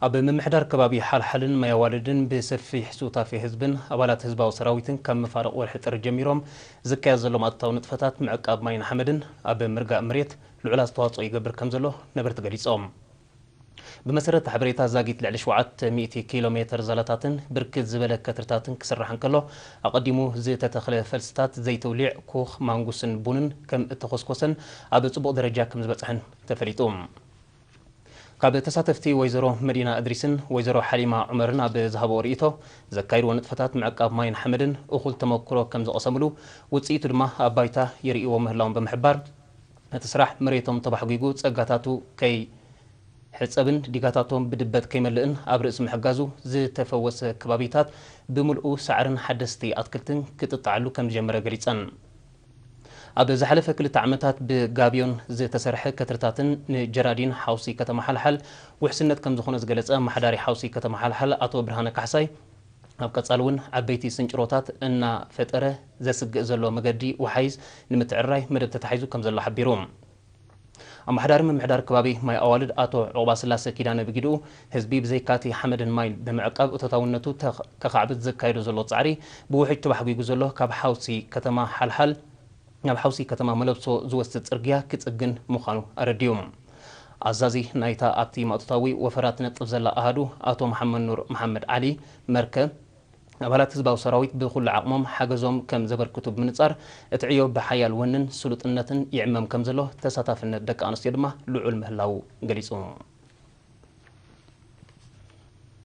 ኣብ ምምሕዳር ከባቢ ሓልሓልን ማይ ኣዋልድን ብሰፊሕ ሱታፌ ህዝብን ኣባላት ህዝባዊ ሰራዊትን ካብ መፋርቕ ወርሒ ጥሪ ጀሚሮም ዝካየድ ዘሎ ማእቶታዊ ንጥፈታት ምዕቃብ ማይን ሓመድን ኣብ ምርጋእ መሬት ልዑል ኣስተዋፅኦ ይገብር ከም ዘሎ ነበርቲ ገሊፆም። ብመሰረት ሓበሬታ ዛጊት ልዕሊ ሸውዓተ ሚእቲ ኪሎ ሜትር ዛላታትን ብርክት ዝበለ ከትርታትን ክስራሕ እንከሎ፣ ኣቐዲሙ ዝተተኽለ ፈልስታት ዘይተውሊዕ ኩኽ፣ ማንጉስን ቡንን ከም እተኾስኮሰን ኣብ ጽቡቕ ደረጃ ከም ዝበጽሐን ተፈሊጡ። ካብ ተሳተፍቲ ወይዘሮ መዲና እድሪስን ወይዘሮ ሓሊማ ዑመርን ኣብ ዝሃብኦ ርእይቶ፣ ዘካይድዎ ንጥፈታት ምዕቃብ ማይን ሓመድን እኹል ተመክሮ ከም ዝቐሰምሉ፣ ውጽኢቱ ድማ ኣብ ባይታ ይርእይዎ ምህላዎም ብምሕባር፣ እቲ ስራሕ መሬቶም ተባሕጒጉ ጸጋታቱ ከይሕጸብን ዲጋታቶም ብድበት ከይመልእን ኣብ ርእሲ ምሕጋዙ፣ ዝተፈወሰ ከባቢታት ብምልኡ ሳዕርን ሓደስቲ ኣትክልትን ክጥጥዓሉ ከም ዝጀመረ ገሊጸን። ኣብ ዝሓለፈ ክልተ ዓመታት ብጋብዮን ዝተሰርሐ ከትርታትን ንጀራዲን ሓውሲ ከተማ ሓልሓል ውሕስነት ከም ዝኾነ ዝገለጸ ኣመሓዳሪ ሓውሲ ከተማ ሓልሓል ኣቶ ብርሃነ ካሕሳይ፣ ኣብ ቀጻሊ እውን ዓበይቲ ስንጭሮታት እናፈጠረ ዘስግእ ዘሎ መገዲ ወሓይዝ ንምትዕርራይ መደብ ተታሒዙ ከም ዘሎ ሓቢሩ። ኣመሓዳሪ ምምሕዳር ከባቢ ማይ ኣዋልድ ኣቶ ዑቕባስላሰ ኪዳነ ብግድኡ፣ ህዝቢ ብዘይካቲ ሓመድን ማይን ብምዕቃብ እቶታውነቱ ተኽ-፣ ከኻዕብት ዘካየዶ ዘሎ ጻዕሪ ብውሕጅ ተባሕጒጉ ዘሎ ካብ ሓውሲ ከተማ ሓልሓል ናብ ሓውሲ ከተማ መለብሶ ዝወስድ ጽርግያ ክጽግን ምዃኑ ኣረዲኡ። ኣዛዚ ናይታ ኣብቲ ማእቶታዊ ወፈራ ትነጥፍ ዘላ ኣሃዱ ኣቶ መሓመድ ኑር መሓመድ ዓሊ መርከ፣ ኣባላት ህዝባዊ ሰራዊት ብኹሉ ዓቕሞም ሓገዞም ከም ዘበርክቱ ብምንጻር፣ እቲ ዕዮ ብሓያል ወንን ስሉጥነትን ይዕመም ከም ዘሎ፣ ተሳታፍነት ደቂ ኣንስትዮ ድማ ልዑል ምህላዉ ገሊጹ።